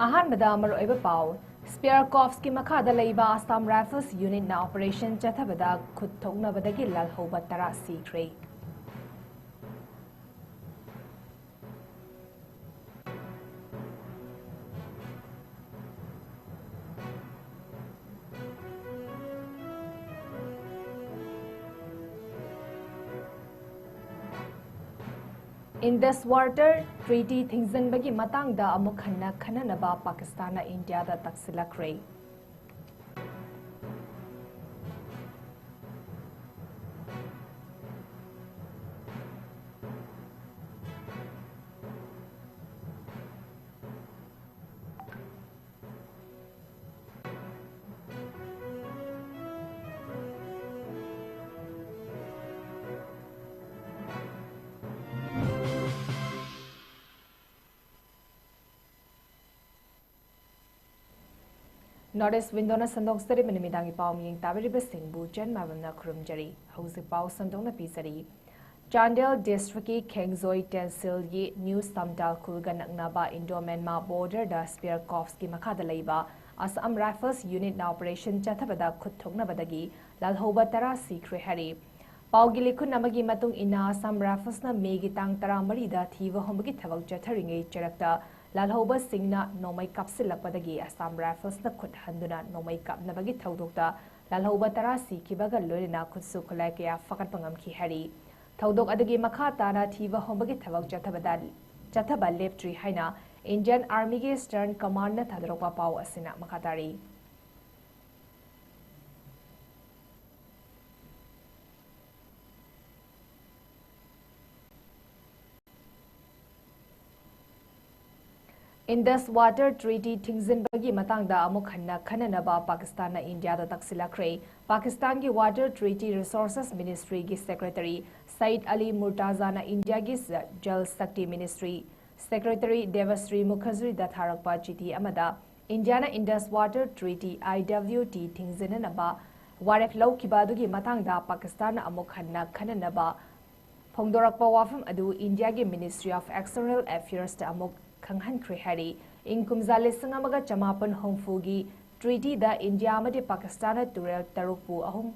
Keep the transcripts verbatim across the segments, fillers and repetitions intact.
ꯑꯍꯥꯟꯕꯗ ꯃꯔꯨꯑꯣꯏꯕ ꯄꯥꯎ꯫ Spear Corpsꯀꯤ ꯃꯈꯥꯗ ꯂꯩꯕ Assam Rifles unitꯅ operation ꯆꯠꯊꯕꯗ ꯈꯨꯠ ꯊꯣꯛꯅꯕꯗꯒꯤ ꯂꯥꯜꯍꯧꯕ ꯇꯔꯥ ꯁꯤꯈ꯭ꯔꯦ꯫ Indus Water Treaty ꯊꯤꯡꯖꯤꯟꯕꯒꯤ ꯃꯇꯥꯡꯗ ꯑꯃꯨꯛ ꯍꯟꯅ ꯈꯟꯅꯅꯕ ꯄꯥꯀꯤꯁꯇꯥꯟꯅ ꯏꯟꯗꯤꯌꯥꯗ ꯇꯛꯁꯤꯜꯂꯛꯈ꯭ꯔꯦ꯫ North East Windowꯅ ꯁꯟꯗꯣꯛꯆꯔꯤꯕ ꯅꯨꯃꯤꯗꯥꯡꯒꯤ ꯄꯥꯎ ꯃꯤꯌꯦꯡ ꯇꯥꯕꯤꯔꯤꯕꯁꯤꯡꯕꯨ ꯆꯦꯟ ꯃꯥꯏꯕꯝꯅ ꯈꯨꯔꯨꯝꯖꯔꯤ꯫ ꯍꯧꯖꯤꯛ ꯄꯥꯎ ꯁꯟꯗꯣꯛꯅ ꯄꯤꯖꯔꯤ꯫ ꯆꯥꯟꯗꯦꯜ districtꯀꯤ ꯈꯦꯡꯖꯣꯏ ꯇꯦꯟꯁꯤꯜꯒꯤ New Samtal ꯈꯨꯜꯒ ꯅꯛꯅꯕ Indo-Myanmar borderꯗ Spear Corpsꯀꯤ ꯃꯈꯥꯗ ꯂꯩꯕ Assam Rifles unitꯅ operation ꯆꯠꯊꯕꯗ ꯈꯨꯠ ꯊꯣꯛꯅꯕꯗꯒꯤ ꯂꯥꯜꯍꯧꯕ ꯇꯔꯥ ꯁꯤꯈ꯭ꯔꯦ ꯍꯥꯏꯔꯤ꯫ ꯄꯥꯎꯒꯤ ꯂꯤꯈꯨꯟ ꯑꯃꯒꯤ ꯃꯇꯨꯡ ꯏꯟꯅ, Assam Riflesꯅ ꯃꯦꯒꯤ ꯇꯥꯡ ꯇꯔꯥꯃꯔꯤꯗ ꯊꯤꯕ ꯍꯨꯝꯕꯒꯤ ꯊꯕꯛ ꯆꯠꯊꯔꯤꯉꯩ ꯆꯔꯛꯇ ꯂꯥꯜꯍꯧꯕꯁꯤꯡꯅ ꯅꯣꯡꯃꯩ ꯀꯥꯞꯁꯤꯜꯂꯛꯄꯗꯒꯤ Assam Riflesꯅ ꯈꯨꯠ ꯍꯟꯗꯨꯅ ꯅꯣꯡꯃꯩ ꯀꯥꯞꯅꯕꯒꯤ ꯊꯧꯗꯣꯛꯇ ꯂꯥꯜꯍꯧꯕ ꯇꯔꯥ ꯁꯤꯈꯤꯕꯒ ꯂꯣꯏꯅꯅ ꯈꯨꯠꯁꯨ ꯈꯨꯠꯂꯥꯏ ꯀꯌꯥ ꯐꯒꯠꯄ ꯉꯝꯈꯤ ꯍꯥꯏꯔꯤ꯫ ꯊꯧꯗꯣꯛ ꯑꯗꯨꯒꯤ ꯃꯈꯥ ꯇꯥꯅ ꯊꯤꯕ ꯍꯨꯝꯕꯒꯤ ꯊꯕꯛ ꯆꯠꯊꯕꯗ, ꯆꯠꯊꯕ ꯂꯦꯞꯇ꯭ꯔꯤ ꯍꯥꯏꯅ Indian Armyꯒꯤ Eastern Commandꯅ ꯊꯥꯗꯣꯔꯛꯄ ꯄꯥꯎ ꯑꯁꯤꯅ ꯃꯈꯥ ꯇꯥꯔꯤ꯫ Indus Water Treaty ꯊꯤꯡꯖꯤꯟꯕꯒꯤ ꯃꯇꯥꯡꯗ ꯑꯃꯨꯛ ꯍꯟꯅ ꯈꯟꯅꯅꯕ ꯄꯥꯀꯤꯁꯇꯥꯟꯅ ꯏꯟꯗꯤꯌꯥꯗ ꯇꯛꯁꯤꯜꯂꯛꯈ꯭ꯔꯦ꯫ ꯄꯥꯀꯤꯁꯇꯥꯟꯒꯤ Water Treaty Resources Ministryꯒꯤ Secretary Saeed Ali Murtazana ꯏꯟꯗꯤꯌꯥꯒꯤ ꯖ-, Jal Shakti Ministry Secretary Debashree Mukherjeeꯗ ꯊꯥꯔꯛꯄ ꯆꯤꯊꯤ ꯑꯃꯗ, ꯏꯟꯗꯤꯌꯥꯅ Indus Water Treaty, IWT, ꯊꯤꯡꯖꯤꯟꯅꯅꯕ ꯋꯥꯔꯦꯞ ꯂꯧꯈꯤꯕ ꯑꯗꯨꯒꯤ ꯃꯇꯥꯡꯗ ꯄꯥꯀꯤꯁꯇꯥꯟꯅ ꯑꯃꯨꯛ ꯍꯟꯅ ꯈꯟꯅꯅꯕ ꯐꯣꯡꯗꯣꯔꯛꯄ ꯋꯥꯐꯝ ꯑꯗꯨ ꯏꯟꯗꯤꯌꯥꯒꯤ Ministry of External Affairsꯇ ꯑꯃꯨꯛ ꯈꯪꯍꯟꯈ꯭ꯔꯦ ꯍꯥꯏꯔꯤ꯫ ꯏꯪ ꯀꯨꯝꯖꯥ ꯂꯤꯁꯤꯡ ꯑꯃꯒ ꯆꯃꯥꯄꯟ ꯍꯨꯝꯐꯨꯒꯤ treatyꯗ ꯏꯟꯗꯤꯌꯥ ꯑꯃꯗꯤ ꯄꯥꯀꯤꯁꯇꯥꯟꯅ ꯇꯨꯔꯦꯜ ꯇꯔꯨꯛꯄꯨ ꯑꯍꯨꯝ,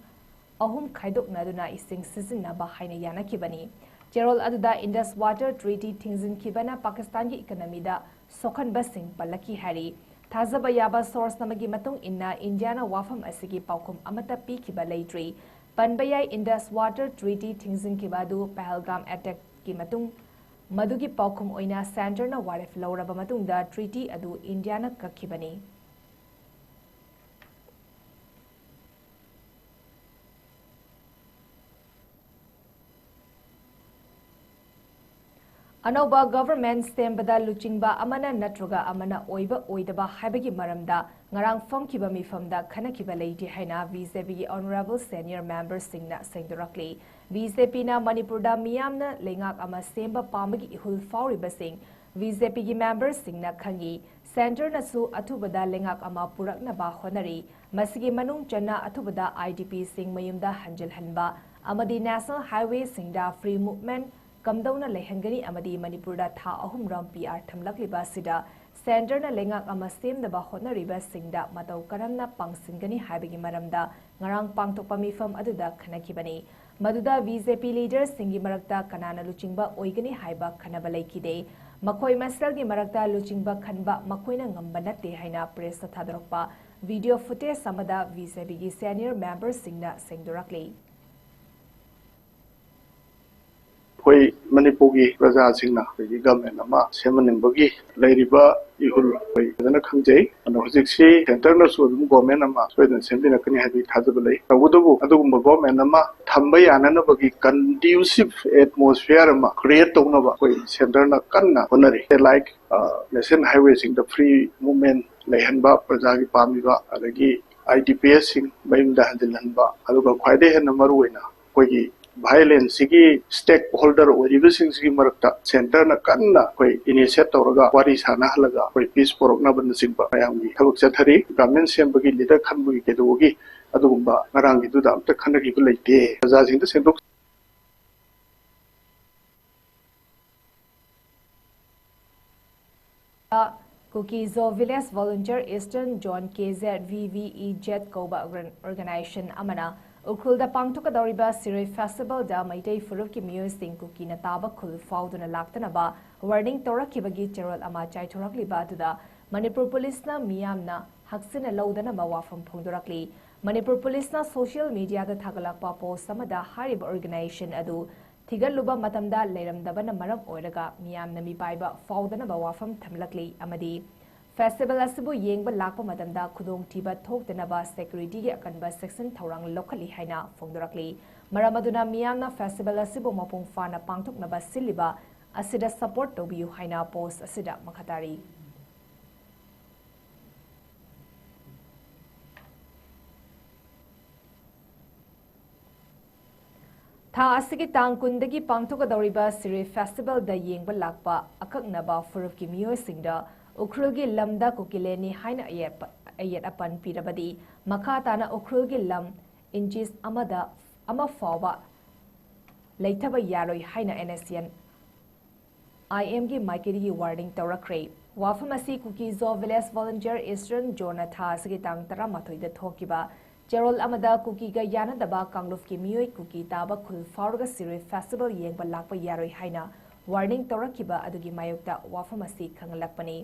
ꯑꯍꯨꯝ ꯈꯥꯏꯗꯣꯛꯅꯗꯨꯅ ꯏꯁꯤꯡ ꯁꯤꯖꯤꯟꯅꯕ ꯍꯥꯏꯅ ꯌꯥꯅꯈꯤꯕꯅꯤ꯫ ꯆꯦꯔꯣꯜ ꯑꯗꯨꯗ Indus Water Treaty ꯊꯤꯡꯖꯤꯟꯈꯤꯕꯅ ꯄꯥꯀꯤꯁꯇꯥꯟꯒꯤ economyꯗ ꯁꯣꯛꯍꯟꯕꯁꯤꯡ ꯄꯜꯂꯛꯈꯤ ꯍꯥꯏꯔꯤ꯫ ꯊꯥꯖꯕ ꯌꯥꯕ source ꯑꯃꯒꯤ ꯃꯇꯨꯡ ꯏꯟꯅ, ꯏꯟꯗꯤꯌꯥꯅ ꯋꯥꯐꯝ ꯑꯁꯤꯒꯤ ꯄꯥꯎꯈꯨꯝ ꯑꯃꯠꯇ ꯄꯤꯈꯤꯕ ꯂꯩꯇ꯭ꯔꯤ꯫ ꯄꯟꯕ ꯌꯥꯏ, Indus Water Treaty ꯊꯤꯡꯖꯤꯟꯈꯤꯕ ꯑꯗꯨ ꯄꯍꯜꯒꯥꯝ attackꯀꯤ ꯃꯇꯨꯡ, ꯃꯗꯨꯒꯤ ꯄꯥꯎꯈꯨꯝ ꯑꯣꯏꯅ centreꯅ ꯋꯥꯔꯦꯞ ꯂꯧꯔꯕ ꯃꯇꯨꯡꯗ treaty ꯑꯗꯨ ꯏꯟꯗꯤꯌꯥꯅ ꯀꯛꯈꯤꯕꯅꯤ꯫ ꯑꯅꯧꯕ government ꯁꯦꯝꯕꯗ ꯂꯨꯆꯤꯡꯕ ꯑꯃꯅ ꯅꯠꯇ꯭ꯔꯒ ꯑꯃꯅ ꯑꯣꯏꯕ ꯑꯣꯏꯗꯕ ꯍꯥꯏꯕꯒꯤ ꯃꯔꯝꯗ ꯉꯔꯥꯡ ꯐꯝꯈꯤꯕ ꯃꯤꯐꯝꯗ ꯈꯟꯅꯈꯤꯕ ꯂꯩꯇꯦ ꯍꯥꯏꯅ BJPꯒꯤ honourable senior memberꯁꯤꯡꯅ ꯁꯦꯡꯗꯣꯔꯛꯂꯤ꯫ BJPꯅ ꯃꯅꯤꯄꯨꯔꯗ ꯃꯤꯌꯥꯝꯅ ꯂꯩꯉꯥꯛ ꯑꯃ ꯁꯦꯝꯕ ꯄꯥꯝꯕꯒꯤ ꯏꯍꯨꯜ ꯐꯥꯎꯔꯤꯕꯁꯤꯡ BJPꯒꯤ memberꯁꯤꯡꯅ ꯈꯪꯏ꯫ Centreꯅꯁꯨ ꯑꯊꯨꯕꯗ ꯂꯩꯉꯥꯛ ꯑꯃ ꯄꯨꯔꯛꯅꯕ ꯍꯣꯠꯅꯔꯤ꯫ ꯃꯁꯤꯒꯤ ꯃꯅꯨꯡ ꯆꯟꯅ ꯑꯊꯨꯕꯗ IDPꯁꯤꯡ ꯃꯌꯨꯝꯗ ꯍꯟꯖꯤꯜꯍꯟꯕ ꯑꯃꯗꯤ national highwayꯁꯤꯡꯗ free movement ꯀꯝꯗꯧꯅ ꯂꯩꯍꯟꯒꯅꯤ ꯑꯃꯗꯤ ꯃꯅꯤꯄꯨꯔꯗ ꯊꯥ ꯑꯍꯨꯝꯔꯣꯝ PR ꯊꯝꯂꯛꯂꯤꯕ ꯑꯁꯤꯗ centreꯅ ꯂꯩꯉꯥꯛ ꯑꯃ ꯁꯦꯝꯅꯕ ꯍꯣꯠꯅꯔꯤꯕꯁꯤꯡꯗ ꯃꯇꯧ ꯀꯔꯝꯅ ꯄꯥꯡꯁꯤꯟꯒꯅꯤ ꯍꯥꯏꯕꯒꯤ ꯃꯔꯝꯗ ꯉꯔꯥꯡ ꯄꯥꯡꯊꯣꯛꯄ ꯃꯤꯐꯝ ꯑꯗꯨꯗ ꯈꯟꯅꯈꯤꯕꯅꯤ꯫ ꯃꯗꯨꯗ BJP leaderꯁꯤꯡꯒꯤ ꯃꯔꯛꯇ ꯀꯅꯥꯅ ꯂꯨꯆꯤꯡꯕ ꯑꯣꯏꯒꯅꯤ ꯍꯥꯏꯕ ꯈꯟꯅꯕ ꯂꯩꯈꯤꯗꯦ꯫ ꯃꯈꯣꯏ ꯃꯁꯦꯜꯒꯤ ꯃꯔꯛꯇ ꯂꯨꯆꯤꯡꯕ ꯈꯟꯕ ꯃꯈꯣꯏꯅ ꯉꯝꯕ ꯅꯠꯇꯦ ꯍꯥꯏꯅ pressꯇ ꯊꯥꯗꯣꯔꯛꯄ video footage ꯑꯃꯗ BJPꯒꯤ senior memberꯁꯤꯡꯅ ꯁꯦꯡꯗꯣꯔꯛꯂꯤ꯫ ꯑꯩꯈꯣꯏ ꯃꯅꯤꯄꯨꯔꯒꯤ ꯄ꯭ꯔꯖꯥꯁꯤꯡꯅ ꯑꯩꯈꯣꯏꯒꯤ government ꯑꯃ ꯁꯦꯝꯍꯟꯅꯤꯡꯕꯒꯤ ꯂꯩꯔꯤꯕ ꯏꯍꯨꯜ ꯑꯩꯈꯣꯏ ꯐꯖꯅ ꯈꯪꯖꯩ꯫ ꯑꯗꯣ ꯍꯧꯖꯤꯛꯁꯤ centreꯅꯁꯨ ꯑꯗꯨꯝ government ꯑꯃ ꯁꯣꯏꯗꯅ ꯁꯦꯝꯕꯤꯔꯛꯀꯅꯤ ꯍꯥꯏꯕꯒꯤ ꯊꯥꯖꯕ ꯂꯩ꯫ ꯇꯧꯕꯇꯕꯨ ꯑꯗꯨꯒꯨꯝꯕ government ꯑꯃ ꯊꯝꯕ ꯌꯥꯅꯅꯕꯒꯤ conducive atmosphere ꯑꯃ create ꯇꯧꯅꯕ ꯑꯩꯈꯣꯏ centreꯅ ꯀꯟꯅ ꯍꯣꯠꯅꯔꯤ꯫ Like, ꯑ, national highwayꯁꯤꯡꯗ free movement ꯂꯩꯍꯟꯕ, ꯄ꯭ꯔꯖꯥꯒꯤ ꯄꯥꯝꯃꯤꯕ, ꯑꯗꯒꯤ IDPꯁꯤꯡ ꯃꯌꯨꯝꯗ ꯍꯟꯖꯤꯜꯍꯟꯕ, ꯑꯗꯨꯒ ꯈ꯭ꯋꯥꯏꯗꯒꯤ ꯍꯦꯟꯅ ꯃꯔꯨꯑꯣꯏꯅ ꯑꯩꯈꯣꯏꯒꯤ violenceꯁꯤꯒꯤ stakeholder ꯑꯣꯏꯔꯤꯕꯁꯤꯡꯁꯤꯒꯤ ꯃꯔꯛꯇ centreꯅ ꯀꯟꯅ ꯑꯩꯈꯣꯏ initiate ꯇꯧꯔꯒ ꯋꯥꯔꯤ ꯁꯥꯟꯅꯍꯜꯂꯒ ꯑꯩꯈꯣꯏ peace ꯄꯨꯔꯛꯅꯕꯅꯆꯤꯡꯕ ꯃꯌꯥꯝꯒꯤ ꯊꯕꯛ ꯆꯠꯊꯔꯤ꯫ Government ꯁꯦꯝꯕꯒꯤ, leader ꯈꯟꯕꯒꯤ ꯀꯩꯗꯧꯕꯒꯤ ꯑꯗꯨꯒꯨꯝꯕ ꯉꯔꯥꯡꯒꯤꯗꯨꯗ ꯑꯝꯇ ꯈꯟꯅꯈꯤꯕ ꯂꯩꯇꯦ꯫ ꯄ꯭ꯔꯖꯥꯁꯤꯡꯗ ꯁꯦꯝꯗꯣꯛ Kuki-Zo Village Volunteer Eastern Zone, K Z V V E Z ꯀꯧꯕ organ-, organization ꯑꯃꯅ ꯎꯈ꯭ꯔꯨꯜꯗ ꯄꯥꯡꯊꯣꯛꯀꯗꯧꯔꯤꯕ ꯁꯤꯔꯣꯏ festival ꯗ ꯃꯩꯇꯩ ꯐꯨꯔꯨꯞꯀꯤ ꯃꯤꯑꯣꯏꯁꯤꯡ ꯀꯨꯀꯤꯅ ꯇꯥꯕ ꯈꯨꯜ ꯐꯥꯎꯗꯨꯅ ꯂꯥꯛꯇꯅꯕ warning ꯇꯧꯔꯛꯈꯤꯕꯒꯤ ꯆꯦꯔꯣꯜ ꯑꯃ ꯆꯥꯏꯊꯣꯔꯛꯂꯤꯕ ꯑꯗꯨꯗ ꯃꯅꯤꯄꯨꯔ ꯄꯨꯂꯤꯁꯅ ꯃꯤꯌꯥꯝꯅ ꯍꯛꯆꯤꯟꯅ ꯂꯧꯗꯅꯕ ꯋꯥꯐꯝ ꯐꯣꯡꯗꯣꯔꯛꯂꯤ꯫ ꯃꯅꯤꯄꯨꯔ ꯄꯨꯂꯤꯁꯅ social media ꯗ ꯊꯥꯒꯠꯂꯛꯄ post ꯑꯃꯗ ꯍꯥꯏꯔꯤꯕ organization ꯑꯗꯨ ꯊꯤꯒꯠꯂꯨꯕ ꯃꯇꯝꯗ ꯂꯩꯔꯝꯗꯕꯅ ꯃꯔꯝ ꯑꯣꯏꯔꯒ ꯃꯤꯌꯥꯝꯅ ꯃꯤꯄꯥꯏꯕ ꯐꯥꯎꯗꯅꯕ ꯋꯥꯐꯝ ꯊꯝꯂꯛꯂꯤ ꯑꯃꯗꯤ festival ꯑꯁꯤꯕꯨ ꯌꯦꯡꯕ ꯂꯥꯛꯄ ꯃꯇꯝꯗ ꯈꯨꯗꯣꯡꯊꯤꯕ ꯊꯣꯛꯇꯅꯕ security ꯒꯤ ꯑꯀꯟꯕ ꯆꯦꯛꯁꯤꯟ ꯊꯧꯔꯥꯡ ꯂꯧꯈꯠꯂꯤ ꯍꯥꯏꯅ ꯐꯣꯡꯗꯣꯔꯛꯂꯤ꯫ ꯃꯔꯝ ꯑꯗꯨꯅ ꯃꯤꯌꯥꯝꯅ festival ꯑꯁꯤꯕꯨ ꯃꯄꯨꯡ ꯐꯥꯅ ꯄꯥꯡꯊꯣꯛꯅꯕ ꯁꯤꯜꯂꯤꯕ ꯑꯁꯤꯗ support ꯇꯧꯕꯤꯌꯨ ꯍꯥꯏꯅ post ꯑꯁꯤꯗ ꯃꯈꯥ ꯇꯥꯔꯤ꯫ ꯊꯥ ꯑꯁꯤꯒꯤ ꯇꯥꯡ ꯀꯨꯟꯗꯒꯤ ꯄꯥꯡꯊꯣꯛꯀꯗꯧꯔꯤꯕ ꯁꯤꯔꯣꯏ festival ꯗ ꯌꯦꯡꯕ ꯂꯥꯛꯄ ꯑꯀꯛꯅꯕ ꯐꯨꯔꯨꯞꯀꯤ ꯃꯤꯑꯣꯏꯁꯤꯡꯗ ꯎꯈ꯭ꯔꯨꯜꯒꯤ ꯂꯝꯗ ꯀꯨꯀꯤꯂꯦꯟꯅꯤ ꯍꯥꯏꯅ ꯑꯌꯦꯠꯄ-, ꯑꯌꯦꯠ ꯑꯄꯟ ꯄꯤꯔꯕꯗꯤ ꯃꯈꯥ ꯇꯥꯅ ꯎꯈ꯭ꯔꯨꯜꯒꯤ ꯂꯝ inches ꯑꯃꯗ, ꯑꯃ ꯐꯥꯎꯕ ꯂꯩꯊꯕ ꯌꯥꯔꯣꯏ ꯍꯥꯏꯅ N S C N I M ꯒꯤ ꯃꯥꯏꯀꯩꯗꯒꯤ warning ꯇꯧꯔꯛꯈ꯭ꯔꯦ꯫ ꯋꯥꯐꯝ ꯑꯁꯤ Kuki-Zo Village Volunteer Eastern Zone ꯅ ꯊꯥ ꯑꯁꯤꯒꯤ ꯇꯥꯡ ꯇꯔꯥꯃꯥꯊꯣꯏꯗ ꯊꯣꯛꯈꯤꯕ ꯆꯦꯔꯣꯜ ꯑꯃꯗ ꯀꯨꯀꯤꯒ ꯌꯥꯅꯗꯕ ꯀꯥꯡꯂꯨꯞꯀꯤ ꯃꯤꯑꯣꯏ ꯀꯨꯀꯤ ꯇꯥꯕ ꯈꯨꯜ ꯐꯥꯎꯔꯒ ꯁꯤꯔꯣꯏ festival ꯌꯦꯡꯕ ꯂꯥꯛꯄ ꯌꯥꯔꯣꯏ ꯍꯥꯏꯅ warning ꯇꯧꯔꯛꯈꯤꯕ ꯑꯗꯨꯒꯤ ꯃꯥꯌꯣꯛꯇ ꯋꯥꯐꯝ ꯑꯁꯤ ꯈꯪꯍꯜꯂꯛꯄꯅꯤ꯫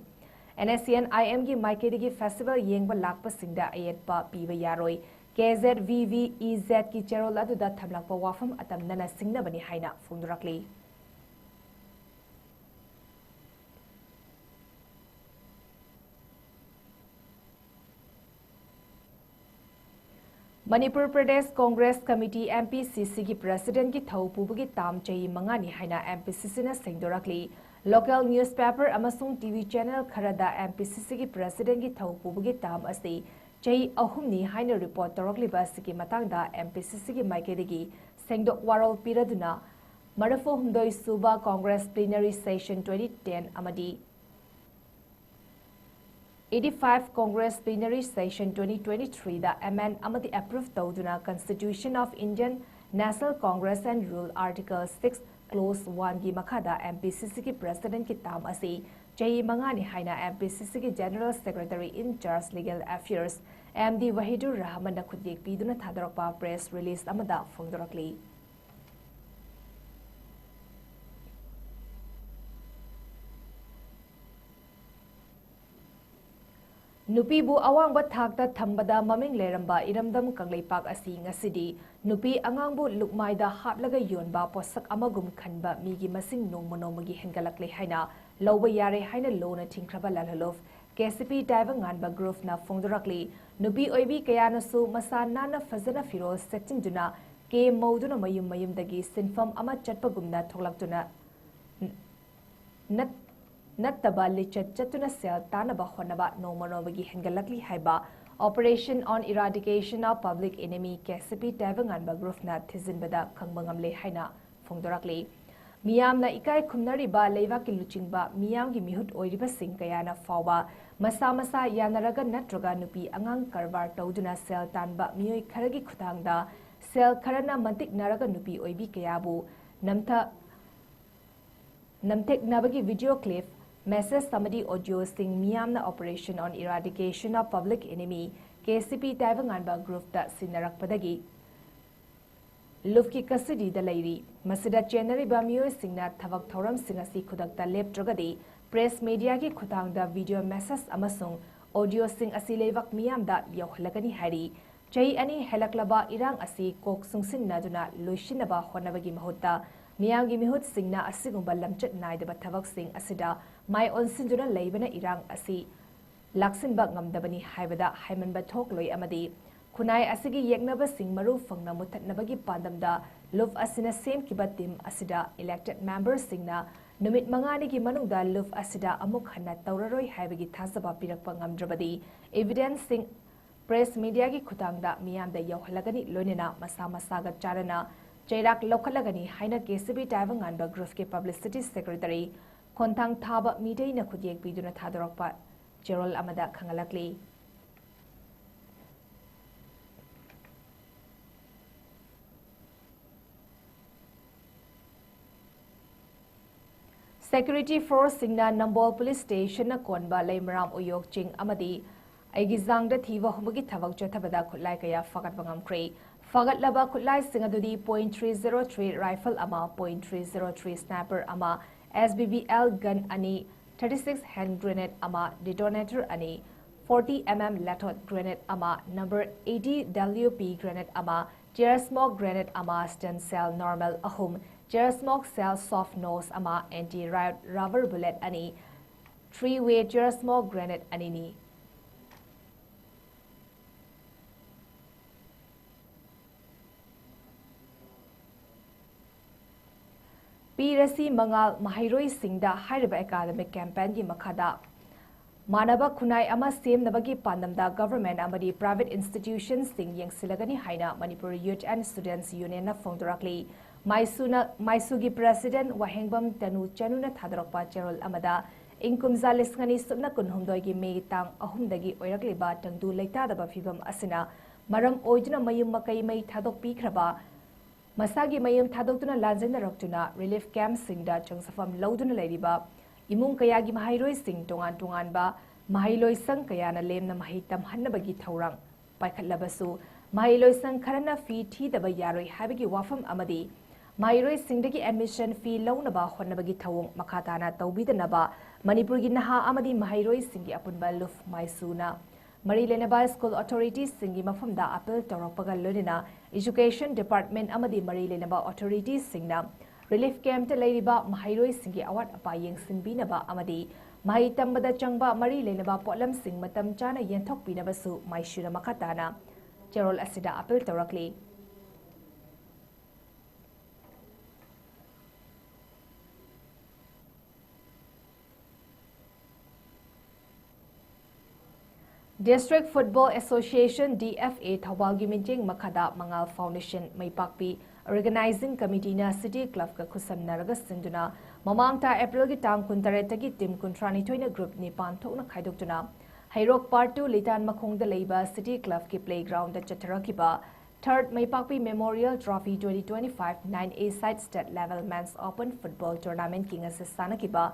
N S C N I M ꯒꯤ ꯃꯥꯏꯀꯩꯗꯒꯤ festival ꯌꯦꯡꯕ ꯂꯥꯛꯄꯁꯤꯡꯗ ꯑꯌꯦꯠꯄ ꯄꯤꯕ ꯌꯥꯔꯣꯏ꯫ K Z V V E Z ꯀꯤ ꯆꯦꯔꯣꯜ ꯑꯗꯨꯗ ꯊꯝꯂꯛꯄ ꯋꯥꯐꯝ ꯑꯇꯝꯅꯅ ꯁꯤꯡꯅꯕꯅꯤ ꯍꯥꯏꯅ ꯐꯣꯡꯗꯣꯔꯛꯂꯤ꯫ Manipur Pradesh Congress committee, M P C C ꯒꯤ president ꯀꯤ ꯊꯧ ꯄꯨꯕꯒꯤ term ꯆꯍꯤ ꯃꯉꯥꯅꯤ ꯍꯥꯏꯅ M P C C ꯅ ꯁꯦꯡꯗꯣꯔꯛꯂꯤ꯫ Local newspaper ꯑꯃꯁꯨꯡ T V channel ꯈꯔꯗ M P C C ꯒꯤ president ꯀꯤ ꯊꯧ ꯄꯨꯕꯒꯤ term ꯑꯁꯤ ꯆꯍꯤ ꯑꯍꯨꯝꯅꯤ ꯍꯥꯏꯅ report ꯇꯧꯔꯛꯂꯤꯕ ꯑꯁꯤꯒꯤ ꯃꯇꯥꯡꯗ M P C C ꯒꯤ ꯃꯥꯏꯀꯩꯗꯒꯤ ꯁꯦꯡꯗꯣꯛ ꯋꯥꯔꯣꯜ ꯄꯤꯔꯗꯨꯅ ꯃꯔꯤꯐꯨ ꯍꯨꯝꯗꯣꯏ ꯁꯨꯕ Congress Plenary Session twenty ten ꯑꯃꯗꯤ eighty five Congress Plenary Session twenty twenty three ꯗ amend ꯑꯃꯗꯤ approve ꯇꯧꯗꯨꯅ Constitution of Indian National Congress and Rule Article six Clause one ꯒꯤ ꯃꯈꯥꯗ M P C C ꯒꯤ president ꯀꯤ term ꯑꯁꯤ ꯆꯍꯤ ꯃꯉꯥꯅꯤ ꯍꯥꯏꯅ M P C Cꯒꯤ General Secretary in charge Legal Affairs M D Wahidur Rahmanꯅ ꯈꯨꯠꯌꯦꯛ ꯄꯤꯗꯨꯅ ꯊꯥꯗꯣꯔꯛꯄ press release ꯑꯃꯗ ꯐꯣꯡꯗꯣꯔꯛꯂꯤ꯫ ꯅꯨꯄꯤꯕꯨ ꯑꯋꯥꯡꯕ ꯊꯥꯛꯇ ꯊꯝꯕꯗ ꯃꯃꯤꯡ ꯂꯩꯔꯝꯕ ꯏꯔꯝꯗꯝ ꯀꯪꯂꯩꯄꯥꯛ ꯑꯁꯤ ꯉꯁꯤꯗꯤ ꯅꯨꯄꯤ ꯑꯉꯥꯡꯕꯨ ꯂꯨꯛꯃꯥꯏꯗ ꯍꯥꯞꯂꯒ ꯌꯣꯟꯕ ꯄꯣꯠꯁꯛ ꯑꯃꯒꯨꯝ ꯈꯟꯕ ꯃꯤꯒꯤ ꯃꯁꯤꯡ ꯅꯣꯡꯃ ꯅꯣꯡꯃꯒꯤ ꯍꯦꯟꯒꯠꯂꯛꯂꯦ ꯍꯥꯏꯅ ꯂꯧꯕ ꯌꯥꯔꯦ ꯍꯥꯏꯅ ꯂꯨꯅ ꯊꯤꯡꯈ꯭ꯔꯕ ꯂꯥꯜꯍꯧꯂꯨꯞ K C P ꯇꯥꯏꯕꯪꯉꯥꯟꯕ groupꯅ ꯐꯣꯡꯗꯣꯔꯛꯂꯤ꯫ ꯅꯨꯄꯤ ꯑꯣꯏꯕꯤ ꯀꯌꯥꯅꯁꯨ ꯃꯁꯥ ꯅꯥꯟꯅ ꯐꯖꯅ ꯐꯤꯔꯣꯜ ꯁꯦꯠꯆꯤꯟꯗꯨꯅ ꯀꯦ ꯃꯧꯗꯨꯅ ꯃꯌꯨꯝ ꯃꯌꯨꯝꯗꯒꯤ ꯁꯤꯟꯐꯝ ꯑꯃ ꯆꯠꯄꯒꯨꯝꯅ ꯊꯣꯛꯂꯛꯇꯨꯅ ꯅꯠ-, ꯅꯠꯇꯕ ꯂꯤꯆꯠ ꯆꯠꯇꯨꯅ ꯁꯦꯜ ꯇꯥꯅꯕ ꯍꯣꯠꯅꯕ ꯅꯣꯡꯃ ꯅꯣꯡꯃꯒꯤ ꯍꯦꯟꯒꯠꯂꯛꯂꯤ ꯍꯥꯏꯕ Operation on Eradication of Public Enemy K C P ꯇꯥꯏꯕꯪꯉꯥꯟꯕ groupꯅ ꯊꯤꯖꯤꯟꯕꯗ ꯈꯪꯕ ꯉꯝꯂꯦ ꯍꯥꯏꯅ ꯐꯣꯡꯗꯣꯔꯛꯂꯤ꯫ ꯃꯤꯌꯥꯝꯅ ꯏꯀꯥꯏ ꯈꯨꯝꯅꯔꯤꯕ ꯂꯩꯕꯥꯛꯀꯤ ꯂꯨꯆꯤꯡꯕ ꯃꯤꯌꯥꯝꯒꯤ ꯃꯤꯍꯨꯠ ꯑꯣꯏꯔꯤꯕꯁꯤꯡ ꯀꯌꯥꯅ ꯐꯥꯎꯕ ꯃꯁꯥ ꯃꯁꯥ ꯌꯥꯅꯔꯒ ꯅꯠꯇ꯭ꯔꯒ ꯅꯨꯄꯤ ꯑꯉꯥꯡ ꯀꯔꯕꯥꯔ ꯇꯧꯗꯨꯅ ꯁꯦꯜ ꯇꯥꯟꯕ ꯃꯤꯑꯣꯏ ꯈꯔꯒꯤ ꯈꯨꯠꯊꯥꯡꯗ ꯁꯦꯜ ꯈꯔꯅ ꯃꯟꯇꯤꯛꯅꯔꯒ ꯅꯨꯄꯤ ꯑꯣꯏꯕꯤ ꯀꯌꯥꯕꯨ ꯅꯝꯊ-, ꯅꯝꯊꯦꯛꯅꯕꯒꯤ video clip, message ꯑꯃꯗꯤ audioꯁꯤꯡ ꯃꯤꯌꯥꯝꯅ Operation on Eradication of Public Enemy, K C P ꯇꯥꯏꯕꯪꯉꯥꯟꯕ groupꯇ ꯁꯤꯟꯅꯔꯛꯄꯗꯒꯤ ꯂꯨꯞꯀꯤ custodyꯗ ꯂꯩꯔꯤ꯫ ꯃꯁꯤꯗ ꯆꯦꯟꯅꯔꯤꯕ ꯃꯤꯑꯣꯏꯁꯤꯡꯅ ꯊꯕꯛ ꯊꯧꯔꯝꯁꯤꯡ ꯑꯁꯤ ꯈꯨꯗꯛꯇ ꯂꯦꯞꯇ꯭ꯔꯒꯗꯤ press mediaꯒꯤ ꯈꯨꯠꯊꯥꯡꯗ video message ꯑꯃꯁꯨꯡ audioꯁꯤꯡ ꯑꯁꯤ ꯂꯩꯕꯥꯛ ꯃꯤꯌꯥꯝꯗ ꯌꯧꯍꯜꯂꯒꯅꯤ ꯍꯥꯏꯔꯤ꯫ ꯆꯍꯤ ꯑꯅꯤ ꯍꯦꯜꯂꯛꯂꯕ ꯏꯔꯥꯡ ꯑꯁꯤ ꯀꯣꯛ ꯆꯨꯡꯁꯤꯟꯅꯗꯨꯅ ꯂꯣꯏꯁꯤꯟꯅꯕ ꯍꯣꯠꯅꯕꯒꯤ ꯃꯍꯨꯠꯇ ꯃꯤꯌꯥꯝꯒꯤ ꯃꯤꯍꯨꯠꯁꯤꯡꯅ ꯑꯁꯤꯒꯨꯝꯕ ꯂꯝꯆꯠ ꯅꯥꯏꯗꯕ ꯊꯕꯛꯁꯤꯡ ꯑꯁꯤꯗ ꯃꯥꯏ ꯑꯣꯟꯁꯤꯟꯗꯨꯅ ꯂꯩꯕꯅ ꯏꯔꯥꯡ ꯑꯁꯤ ꯂꯥꯛꯁꯤꯟꯕ ꯉꯝꯗꯕꯅꯤ ꯍꯥꯏꯕꯗ ꯍꯥꯏꯃꯟꯕ ꯊꯣꯛꯂꯣꯏ ꯑꯃꯗꯤ ꯈꯨꯟꯅꯥꯏ ꯑꯁꯤꯒꯤ ꯌꯦꯛꯅꯕꯁꯤꯡ ꯃꯔꯨ ꯐꯪꯅ ꯃꯨꯠꯊꯠꯅꯕꯒꯤ ꯄꯥꯟꯗꯝꯗ ꯂꯨꯞ ꯑꯁꯤꯅ ꯁꯦꯝꯈꯤꯕ team ꯑꯁꯤꯗ elected memberꯁꯤꯡꯅ ꯅꯨꯃꯤꯠ ꯃꯉꯥꯅꯤꯒꯤ ꯃꯅꯨꯡꯗ ꯂꯨꯞ ꯑꯁꯤꯗ ꯑꯃꯨꯛ ꯍꯟꯅ ꯇꯧꯔꯔꯣꯏ ꯍꯥꯏꯕꯒꯤ ꯊꯥꯖꯕ ꯄꯤꯔꯛꯄ ꯉꯝꯗ꯭ꯔꯕꯗꯤ evidenceꯁꯤꯡ press mediaꯒꯤ ꯈꯨꯠꯊꯥꯡꯗ ꯃꯤꯌꯥꯝꯗ ꯌꯧꯍꯜꯂꯒꯅꯤ, ꯂꯣꯏꯅꯅ ꯃꯁꯥ ꯃꯁꯥꯒ ꯆꯥꯟꯅꯅ ꯆꯩꯔꯥꯛ ꯂꯧꯈꯠꯂꯒꯅꯤ ꯍꯥꯏꯅ K C P ꯇꯥꯏꯕꯪꯉꯥꯟꯕ groupꯀꯤ publicity secretary ꯈꯣꯟꯊꯥꯡ ꯊꯥꯕ ꯃꯤꯇꯩꯅ ꯈꯨꯠꯌꯦꯛ ꯄꯤꯗꯨꯅ ꯊꯥꯗꯣꯔꯛꯄ ꯆꯦꯔꯣꯜ ꯑꯃꯗ ꯈꯪꯍꯜꯂꯛꯂꯤ꯫ Security forceꯁꯤꯡꯅ ꯅꯝꯕꯣꯜ ꯄꯨꯂꯤꯁ ꯁ꯭ꯇꯦꯁꯟꯅ ꯀꯣꯟꯕ ꯂꯩꯃꯔꯥꯝ ꯎꯌꯣꯛ ꯆꯤꯡ ꯑꯃꯗꯤ ꯑꯩꯒꯤ ꯖꯥꯡꯗ ꯊꯤꯕ ꯍꯨꯝꯕꯒꯤ ꯊꯕꯛ ꯆꯠꯊꯕꯗ ꯈꯨꯠꯂꯥꯏ ꯀꯌꯥ ꯐꯥꯒꯠꯄ ꯉꯝꯈ꯭ꯔꯦ꯫ ꯐꯥꯒꯠꯂꯕ ꯈꯨꯠꯂꯥꯏꯁꯤꯡ ꯑꯗꯨꯗꯤ point three zero three rifle ꯑꯃ, point three zero three sniper ꯑꯃ, S B B L gun ꯑꯅꯤ, thirty six hand grenade ꯑꯃ, detonator ꯑꯅꯤ, forty M M lathot grenade ꯑꯃ, number eighty W P grenade ꯑꯃ, tear smoke grenade ꯑꯃ, stun shell normal ꯑꯍꯨꯝ, tear smoke shell soft nose ꯑꯃ, anti riot rubber bullet ꯑꯅꯤ, three way tear smoke grenade ꯑꯅꯤꯅꯤ꯫ ꯄꯤꯔꯁꯤ ꯃꯉꯥꯜ ꯃꯍꯩꯔꯣꯏꯁꯤꯡꯗ ꯍꯥꯏꯔꯤꯕ academic campaignꯒꯤ ꯃꯈꯥꯗ ꯃꯥꯟꯅꯕ ꯈꯨꯟꯅꯥꯏ ꯑꯃ ꯁꯦꯝꯅꯕꯒꯤ ꯄꯥꯟꯗꯝꯗ government ꯑꯃꯗꯤ private institutionꯁꯤꯡ ꯌꯦꯡꯁꯤꯜꯂꯒꯅꯤ ꯍꯥꯏꯅ Manipur Youth and Students Unionꯅ ꯐꯣꯡꯗꯣꯔꯛꯂꯤ꯫ ꯃꯥꯏꯁꯨꯅ, ꯃꯥꯏꯁꯨꯒꯤ president ꯋꯥꯍꯦꯡꯕꯝ ꯇꯅꯨ ꯆꯅꯨꯅ ꯊꯥꯗꯣꯔꯛꯄ ꯆꯦꯔꯣꯜ ꯑꯃꯗ, ꯏꯪ ꯀꯨꯝꯖꯥ ꯂꯤꯁꯤꯡ ꯑꯅꯤ ꯁꯨꯞꯅ ꯀꯨꯟꯍꯨꯝꯗꯣꯏꯒꯤ ꯃꯦ ꯇꯥꯡ ꯑꯍꯨꯝꯗꯒꯤ ꯑꯣꯏꯔꯛꯂꯤꯕ ꯇꯪꯗꯨ ꯂꯩꯇꯥꯗꯕ ꯐꯤꯕꯝ ꯑꯁꯤꯅ ꯃꯔꯝ ꯑꯣꯏꯗꯨꯅ ꯃꯌꯨꯝ ꯃꯀꯩ ꯃꯩ ꯊꯥꯗꯣꯛꯄꯤꯈ꯭ꯔꯕ, ꯃꯁꯥꯒꯤ ꯃꯌꯨꯝ ꯊꯥꯗꯣꯛꯇꯨꯅ ꯂꯥꯟꯖꯦꯟꯅꯔꯛꯇꯨꯅ relief campꯁꯤꯡꯗ ꯆꯪꯖꯐꯝ ꯂꯧꯗꯨꯅ ꯂꯩꯔꯤꯕ ꯏꯃꯨꯡ ꯀꯌꯥꯒꯤ ꯃꯍꯩꯔꯣꯏꯁꯤꯡ ꯇꯣꯉꯥꯟ ꯇꯣꯉꯥꯟꯕ ꯃꯍꯩꯂꯣꯏꯁꯪ ꯀꯌꯥꯅ ꯂꯦꯝꯅ ꯃꯍꯩ ꯇꯝꯍꯟꯅꯕꯒꯤ ꯊꯧꯔꯥꯡ ꯄꯥꯏꯈꯠꯂꯕꯁꯨ, ꯃꯍꯩꯂꯣꯏꯁꯪ ꯈꯔꯅ fee ꯊꯤꯗꯕ ꯌꯥꯔꯣꯏ ꯍꯥꯏꯕꯒꯤ ꯋꯥꯐꯝ ꯑꯃꯗꯤ ꯃꯍꯩꯔꯣꯏꯁꯤꯡꯗꯒꯤ admission fee ꯂꯧꯅꯕ ꯍꯣꯠꯅꯕꯒꯤ ꯊꯧꯑꯣꯡ ꯃꯈꯥ ꯇꯥꯅ ꯇꯧꯕꯤꯗꯅꯕ ꯃꯅꯤꯄꯨꯔꯒꯤ ꯅꯍꯥ ꯑꯃꯗꯤ ꯃꯍꯩꯔꯣꯏꯁꯤꯡꯒꯤ ꯑꯄꯨꯟꯕ ꯂꯨꯞ ꯃꯥꯏꯁꯨꯅ ꯃꯔꯤ ꯂꯩꯅꯕ school authoritiesꯁꯤꯡꯒꯤ ꯃꯐꯝꯗ appeal ꯇꯧꯔꯛꯄꯒ ꯂꯣꯏꯅꯅ education department ꯑꯃꯗꯤ ꯃꯔꯤ ꯂꯩꯅꯕ authoritiesꯁꯤꯡꯅ relief campꯇ ꯂꯩꯔꯤꯕ ꯃꯍꯩꯔꯣꯏꯁꯤꯡꯒꯤ ꯑꯋꯥꯠ ꯑꯄꯥ ꯌꯦꯡꯁꯤꯟꯕꯤꯅꯕ ꯑꯃꯗꯤ ꯃꯍꯩ ꯇꯝꯕꯗ ꯆꯪꯕ ꯃꯔꯤ ꯂꯩꯅꯕ ꯄꯣꯠꯂꯝꯁꯤꯡ ꯃꯇꯝ ꯆꯥꯅ ꯌꯦꯟꯊꯣꯛꯄꯤꯅꯕꯁꯨ ꯃꯥꯏꯁꯨꯅ ꯃꯈꯥ ꯇꯥꯅ ꯆꯦꯔꯣꯜ ꯑꯁꯤꯗ appeal ꯇꯧꯔꯛꯂꯤ꯫ District Football Association, D F A, ꯊꯧꯕꯥꯜꯒꯤ ꯃꯤꯠꯌꯦꯡ ꯃꯈꯥꯗ ꯃꯉꯥꯜ Foundation ꯃꯩꯄꯥꯛꯄꯤ Organizing Committeeꯅ City Clubꯀ ꯈꯨꯠꯁꯝꯅꯔꯒ ꯁꯤꯟꯗꯨꯅ ꯃꯃꯥꯡ ꯊꯥ Aprilꯒꯤ ꯇꯥꯡ ꯀꯨꯟꯇꯔꯦꯠꯇꯒꯤ team ꯀꯨꯟꯊ꯭ꯔꯥꯅꯤꯊꯣꯏꯅ group ꯅꯤꯄꯥꯟ ꯊꯣꯛꯅ ꯈꯥꯏꯗꯣꯛꯇꯨꯅ ꯍꯩꯔꯣꯛ Part two ꯂꯤꯇꯥꯟ ꯃꯈꯣꯡꯗ ꯂꯩꯕ City Clubꯀꯤ playgroundꯗ ꯆꯠꯊꯔꯛꯈꯤꯕ Third ꯃꯩꯄꯥꯛꯄꯤ Memorial Trophy twenty twenty-five nine A side state level men's open football tournamentꯀꯤ ꯉꯁꯤ ꯁꯥꯟꯅꯈꯤꯕ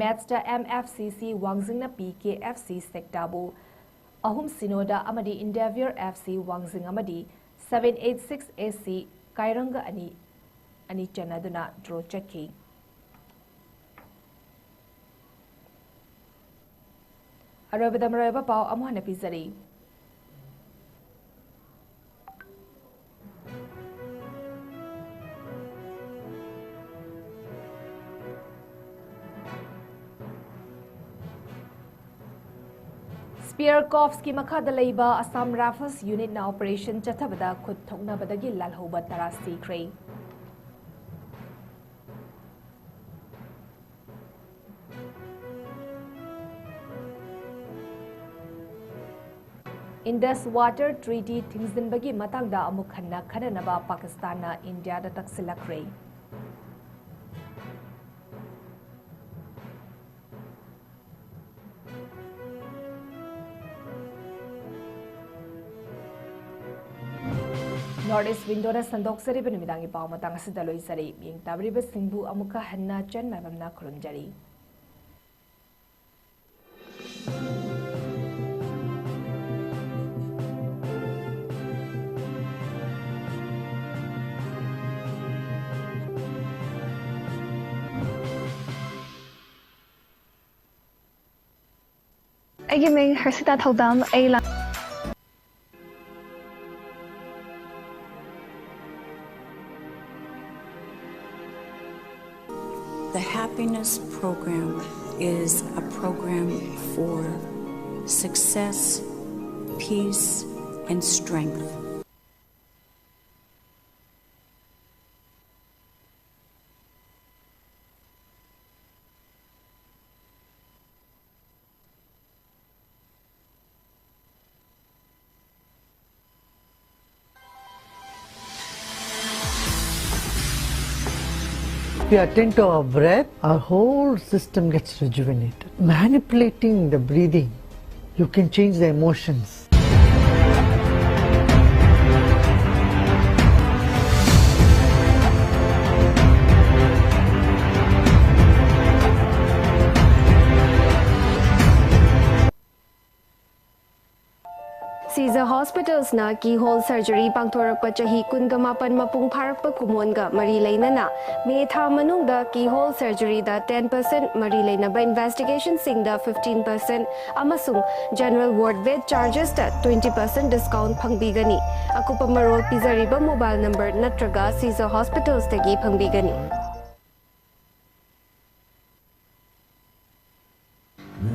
matchꯇ M F C C ꯋꯥꯡꯖꯤꯡꯅ P K F C ꯁꯦꯛꯇꯥꯕꯨ ꯑꯍꯨꯝ ꯁꯤꯅꯣꯗ ꯑꯃꯗꯤ Endeavour F C ꯋꯥꯡꯖꯤꯡ ꯑꯃꯗꯤ seven eight six A C ꯀꯥꯏꯔꯪꯒ ꯑꯅꯤ ꯑꯅꯤ ꯆꯟꯅꯗꯨꯅ draw ꯆꯠꯈꯤ꯫ ꯑꯔꯣꯏꯕꯗ ꯃꯔꯨꯑꯣꯏꯕ ꯄꯥꯎ ꯑꯃꯨꯛ ꯍꯟꯅ ꯄꯤꯖꯔꯤ꯫ Spear Corpsꯀꯤ ꯃꯈꯥꯗ ꯂꯩꯕ Assam Rifles unitꯅ operation ꯆꯠꯊꯕꯗ ꯈꯨꯠ ꯊꯣꯛꯅꯕꯗꯒꯤ ꯂꯥꯜꯍꯧꯕ ꯇꯔꯥ ꯁꯤꯈ꯭ꯔꯦ꯫ Indus Water Treaty ꯊꯤꯡꯖꯤꯟꯕꯒꯤ ꯃꯇꯥꯡꯗ ꯑꯃꯨꯛ ꯍꯟꯅ ꯈꯟꯅꯅꯕ ꯄꯥꯀꯤꯁꯇꯥꯟꯅ ꯏꯟꯗꯤꯌꯥꯗ ꯇꯛꯁꯤꯜꯂꯛꯈ꯭ꯔꯦ꯫ North East Windowꯅ ꯁꯟꯗꯣꯛꯆꯔꯤꯕ ꯅꯨꯃꯤꯗꯥꯡꯒꯤ ꯄꯥꯎ ꯃꯇꯥꯡ ꯑꯁꯤꯗ ꯂꯣꯏꯖꯔꯦ꯫ ꯃꯤꯠꯌꯦꯡ ꯇꯥꯕꯤꯔꯤꯕꯁꯤꯡꯕꯨ ꯑꯃꯨꯛꯀ ꯍꯟꯅ ꯆꯟ ꯃꯥꯏꯕꯝꯅ ꯈꯨꯔꯨꯝꯖꯔꯤ꯫ ꯑꯩꯒꯤ ꯃꯤꯡ ꯍꯔꯁꯤꯇꯥ ꯊꯧꯗꯥꯝ꯫ ꯑꯩ ꯂꯥꯡ- The Happiness Program is a program for success, peace, and strength. If you attend to our breath, our whole system gets rejuvenated. Manipulating the breathing, you can change the emotions. Caesar Hospitals ꯅ keyhole surgery ꯄꯥꯡꯊꯣꯔꯛꯄ ꯆꯍꯤ ꯀꯨꯟꯒ ꯃꯥꯄꯟ ꯃꯄꯨꯡ ꯐꯥꯔꯛꯄ ꯀꯨꯝꯑꯣꯟꯒ ꯃꯔꯤ ꯂꯩꯅꯅ ꯃꯦ ꯊꯥ ꯃꯅꯨꯡꯗ keyhole surgery ꯗ ten percent ꯃꯔꯤ ꯂꯩꯅꯕ investigation ꯁꯤꯡꯗ fifteen percent ꯑꯃꯁꯨꯡ general ward bed charges ꯇ twenty percent discount ꯐꯪꯕꯤꯒꯅꯤ꯫ ꯑꯀꯨꯞꯄ ꯃꯔꯣꯜ ꯄꯤꯖꯔꯤꯕ mobile number ꯅꯠꯇ꯭ꯔꯒ Caesar Hospitals ꯇꯒꯤ ꯐꯪꯕꯤꯒꯅꯤ꯫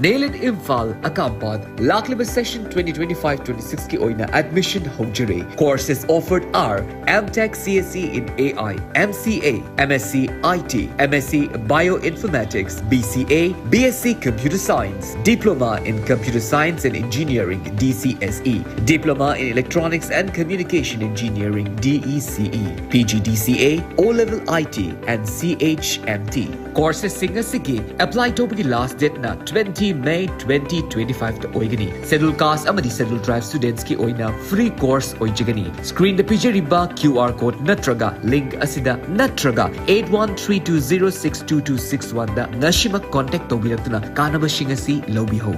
ꯅꯦꯂꯤꯠ ꯏꯝꯐꯥꯜ ꯑꯀꯥꯝꯄꯥꯠ ꯂꯥꯛꯂꯤꯕ session twenty twenty-five twenty-six ꯀꯤ ꯑꯣꯏꯅ admission ꯍꯧꯖꯔꯦ꯫ Courses offered are M Tech C S E in A I, M C A, M S C I T, M S C Bioinformatics, B C A, B S C Computer Science, Diploma in Computer Science and Engineering, D C S E, Diploma in Electronics and Communication Engineering, D E C E, P G D C A, O-Level I T and C H M T꯫ Courses ꯁꯤꯡ ꯑꯁꯤꯒꯤ apply ꯇꯧꯕꯒꯤ last date ꯅ twenty May twenty twenty-five ꯇ ꯑꯣꯏꯒꯅꯤ꯫ Schedule Caste ꯑꯃꯗꯤ Schedule Tribe students ꯀꯤ ꯑꯣꯏꯅ free course ꯑꯣꯏꯖꯒꯅꯤ꯫ Screen ꯗ ꯄꯤꯖꯔꯤꯕ Q R code ꯅꯠꯇ꯭ꯔꯒ link ꯑꯁꯤꯗ ꯅꯠꯇ꯭ꯔꯒ eight one three two zero six two two six one ꯗ ꯉꯁꯤꯃꯛ contact ꯇꯧꯕꯤꯔꯛꯇꯨꯅ ꯀꯥꯟꯅꯕꯁꯤꯡ ꯑꯁꯤ ꯂꯧꯕꯤꯍꯧ꯫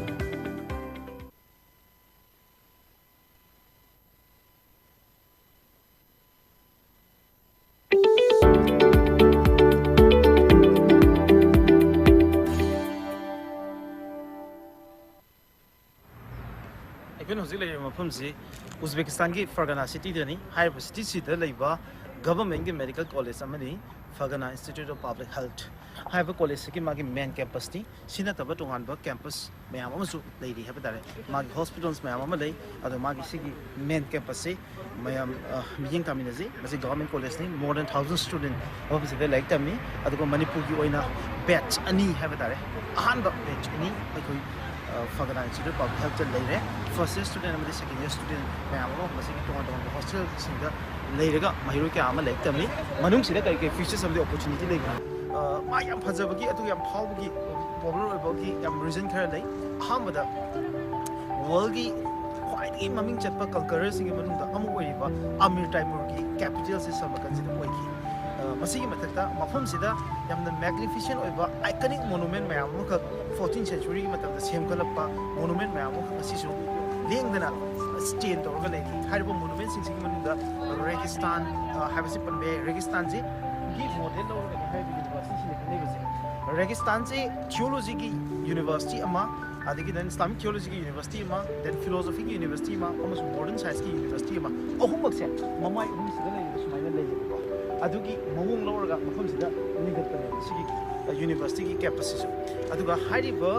ꯑꯩꯈꯣꯏꯅ ꯍꯧꯖꯤꯛ ꯂꯩꯔꯤꯕ ꯃꯐꯝꯁꯤ ꯎꯖꯕꯦꯀꯤꯁꯇꯥꯟꯒꯤ ꯐꯔꯒꯅꯥ ꯁꯤꯇꯤꯗꯅꯤ꯫ ꯍꯥꯏꯔꯤꯕ ꯁꯤꯇꯤꯁꯤꯗ ꯂꯩꯕ ꯒꯚꯔꯟꯃꯦꯟꯠꯀꯤ ꯃꯦꯗꯤꯀꯦꯜ ꯀꯣꯂꯦꯖ ꯑꯃꯅꯤ, ꯐꯔꯒꯅꯥ ꯏꯟꯁꯇꯤꯇ꯭ꯌꯨꯠ ꯑꯣꯐ ꯄꯕ꯭ꯂꯤꯛ ꯍꯦꯜꯊ ꯍꯥꯏꯕ ꯀꯣꯂꯦꯖꯁꯤꯒꯤ ꯃꯥꯒꯤ ꯃꯦꯟ ꯀꯦꯝꯄꯁꯅꯤ꯫ ꯁꯤ ꯅꯠꯇꯕ ꯇꯣꯉꯥꯟꯕ ꯀꯦꯝꯄꯁ ꯃꯌꯥꯝ ꯑꯃꯁꯨ ꯂꯩꯔꯤ ꯍꯥꯏꯕ ꯇꯥꯔꯦ꯫ ꯃꯥꯒꯤ ꯍꯣꯁꯄꯤꯇꯥꯜꯁ ꯃꯌꯥꯝ ꯑꯃ ꯂꯩ꯫ ꯑꯗꯣ ꯃꯥꯒꯤ ꯁꯤꯒꯤ ꯃꯦꯟ ꯀꯦꯝꯄꯁꯁꯤ ꯃꯌꯥꯝ, ꯑ, ꯃꯤꯠꯌꯦꯡ ꯇꯥꯃꯤꯟꯅꯁꯤ꯫ ꯃꯁꯤ government ꯀꯣꯂꯦꯖꯅꯤ꯫ More than thousand student ꯃꯐꯝꯁꯤꯗ ꯂꯥꯏꯔꯤꯛ ꯇꯝꯃꯤ꯫ ꯑꯗꯨꯒ ꯃꯅꯤꯄꯨꯔꯒꯤ ꯑꯣꯏꯅ ꯕꯦꯠꯆ ꯑꯅꯤ ꯍꯥꯏꯕ ꯇꯥꯔꯦ, ꯑꯍꯥꯟꯕ ꯕꯦꯠꯆ ꯑꯅꯤ ꯑꯩꯈꯣꯏ, ꯑ, ꯐꯔꯒꯅꯥ ꯏꯟꯁꯇꯤꯇ꯭ꯌꯨꯠ ꯑꯣꯐ ꯄꯕ꯭ꯂꯤꯛ ꯍꯦꯜꯊꯇ ꯂꯩꯔꯦ꯫ ꯐꯥꯔꯁ ꯏꯌꯔ ꯁ꯭ꯇꯨꯗꯦꯟꯠ ꯑꯃꯗꯤ ꯁꯦꯀꯦꯟ ꯏꯌꯔ ꯁ꯭ꯇꯨꯗꯦꯟꯠ ꯃꯌꯥꯝ ꯑꯃ ꯃꯁꯤꯒꯤ ꯇꯣꯉꯥꯟ ꯇꯣꯉꯥꯟꯕ ꯍꯣꯁꯇꯦꯜꯁꯤꯡꯗ ꯂꯩꯔꯒ ꯃꯍꯩꯔꯣꯏ ꯀꯌꯥ ꯑꯃ ꯂꯥꯏꯔꯤꯛ ꯇꯝꯃꯤ꯫ ꯃꯅꯨꯡꯁꯤꯗ ꯀꯔꯤ ꯀꯔꯤ ꯐꯤꯆꯔꯁ ꯑꯃꯗꯤ ꯑꯣꯄꯣꯔꯆꯨꯅꯤꯇꯤ ꯂꯩꯕꯅꯣ? ꯑ, ꯃꯥ ꯌꯥꯝ ꯐꯖꯕꯒꯤ, ꯑꯗꯨꯒ ꯌꯥꯝ ꯐꯥꯎꯕꯒꯤ, ꯄꯣꯄꯨꯂꯔ ꯑꯣꯏꯕꯒꯤ ꯌꯥꯝ ꯔꯤꯖꯟ ꯈꯔ ꯂꯩ꯫ ꯑꯍꯥꯟꯕꯗ, ꯋꯥꯔꯜꯒꯤ ꯈ꯭ꯋꯥꯏꯗꯒꯤ ꯃꯃꯤꯡ ꯆꯠꯄ ꯀꯜꯀꯔꯁꯤꯡꯒꯤ ꯃꯅꯨꯡꯗ ꯑꯃ ꯑꯣꯏꯔꯤꯕ ꯑꯃꯤꯔ ꯇꯥꯏꯃꯨꯔꯒꯤ ꯀꯦꯄꯤꯇꯦꯜꯁꯦ ꯁꯃꯔꯀꯟꯁꯤꯗ ꯑꯣꯏꯈꯤ꯫ ꯑ, ꯃꯁꯤꯒꯤ ꯃꯊꯛꯇ ꯃꯐꯝꯁꯤꯗ ꯌꯥꯝꯅ ꯃꯦꯒꯅꯤꯐꯤꯁꯦꯟ ꯑꯣꯏꯕ ꯑꯥꯏꯀꯅꯤꯛ ꯃꯣꯅꯨꯃꯦꯟ ꯃꯌꯥꯝ ꯑꯃꯈꯛ, ꯐꯣꯔꯇꯤꯟ ꯁꯦꯟꯆꯨꯔꯤꯒꯤ ꯃꯇꯝꯗ ꯁꯦꯝꯒꯠꯂꯛꯄ ꯃꯣꯅꯨꯃꯦꯟ ꯃꯌꯥꯝ ꯑꯃꯈꯛ ꯉꯁꯤꯁꯨ ꯂꯦꯡꯗꯅ ꯁ꯭ꯇꯦꯟ ꯇꯧꯔꯒ ꯂꯩꯔꯤ꯫ ꯍꯥꯏꯔꯤꯕ ꯃꯣꯅꯨꯃꯦꯟꯁꯤꯡꯁꯤꯒꯤ ꯃꯅꯨꯡꯗ ꯔꯦꯒꯤꯁꯇꯥꯟ, ꯑ, ꯍꯥꯏꯕꯁꯤ ꯄꯟꯕ ꯌꯥꯏ꯫ ꯔꯦꯒꯤꯁꯇꯥꯟꯁꯤꯒꯤ ꯃꯣꯗꯦꯜ ꯂꯧꯔꯒꯅꯤ ꯍꯥꯏꯔꯤꯕ ꯌꯨꯅꯤꯚꯔꯁꯤꯇꯤꯁꯤꯅ ꯈꯟꯅꯔꯤꯕꯁꯦ꯫ ꯔꯦꯒꯤꯁꯇꯥꯟꯁꯤ ꯊꯤꯑꯣꯂꯣꯖꯤꯒꯤ ꯌꯨꯅꯤꯚꯔꯁꯤꯇꯤ ꯑꯃ, ꯑꯗꯒꯤ then ꯏꯁꯂꯥꯃꯤꯛ ꯊꯤꯑꯣꯂꯣꯖꯤꯒꯤ ꯌꯨꯅꯤꯚꯔꯁꯤꯇꯤ ꯑꯃ, then ꯐꯤꯂꯣꯁꯣꯐꯤꯒꯤ ꯌꯨꯅꯤꯚꯔꯁꯤꯇꯤ ꯑꯃ, ꯑꯃꯁꯨꯡ ꯃꯣꯗꯔꯟ ꯁꯥꯏꯟꯁꯀꯤ ꯌꯨꯅꯤꯚꯔꯁꯤꯇꯤ ꯑꯃ, ꯑꯍꯨꯝꯃꯛꯁꯦ ꯃꯃꯥꯏ ꯑꯍꯨꯝꯁꯤꯗ ꯂꯩꯔꯤꯕ ꯁꯨꯃꯥꯏꯅ ꯂꯩꯌꯦꯕꯀꯣ꯫ ꯑꯗꯨꯒꯤ ꯃꯑꯣꯡ ꯂꯧꯔꯒ ꯃꯐꯝꯁꯤꯗ ꯂꯤꯡꯈꯠꯄꯅꯦꯕ ꯁꯤꯒꯤ, ꯑ, ꯌꯨꯅꯤꯚꯔꯁꯤꯇꯤꯒꯤ ꯀꯦꯝꯄꯁꯁꯤꯁꯨ꯫ ꯑꯗꯨꯒ ꯍꯥꯏꯔꯤꯕ